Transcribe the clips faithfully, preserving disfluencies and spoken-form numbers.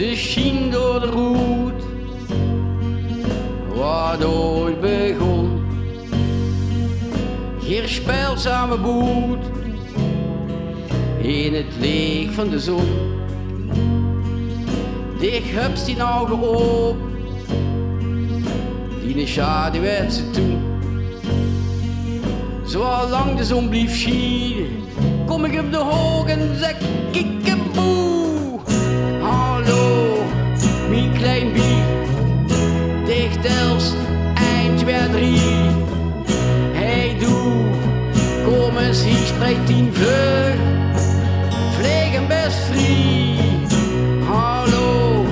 De sjien door de roet, wat ooit begon. Geer sjpeelt same boet in 't leech van de zon. Dich höbs dien ouge op, diene sjaduw wèts se toe. Zoelang de zon blief sjien, kom ich op de hook en zèk: kiekeboe. Hallo, mien klein bie, dich tèls ein, twie, drie. Hey doe, kom ins hie, sjpreid dien vleug, vleeg en bès vrie. Hallo,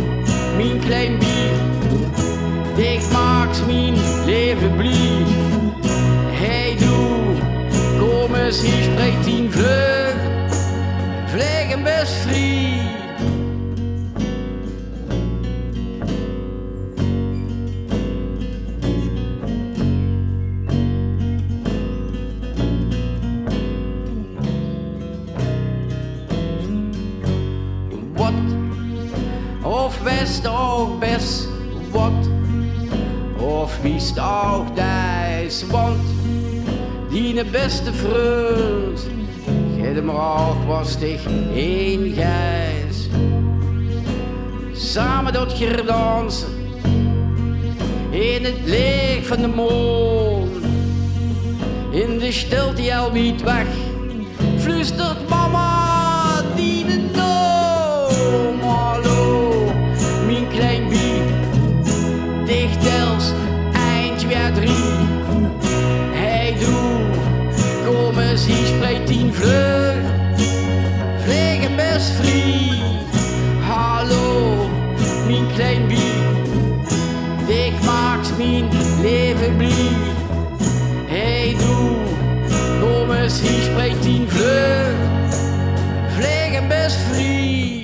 mien klein bie, dich maaks mien leve blie. Hey doe, kom ins hie, sjpreid dien vleug, vleeg en bès vrie. Wat of wèts se ouch bès wat, of wies se ouch deis, want diene bèste vrund, geer de mraag was dich ein geis. Same dat geer danse in 't leech van de moon, in de sjtilte hel wied weg, flustert mama diene noom. Hallo, mien klein bie, dich tèls ein, twie, drie. Hey doe, kom ins hie, sjpreid dien vleug, vleeg en bès vrie. Hallo, mien klein bie, dich maaks mien leve blie. Hey doe, kom ins hie, sjpreid dien vleug, vleeg en bès vrie.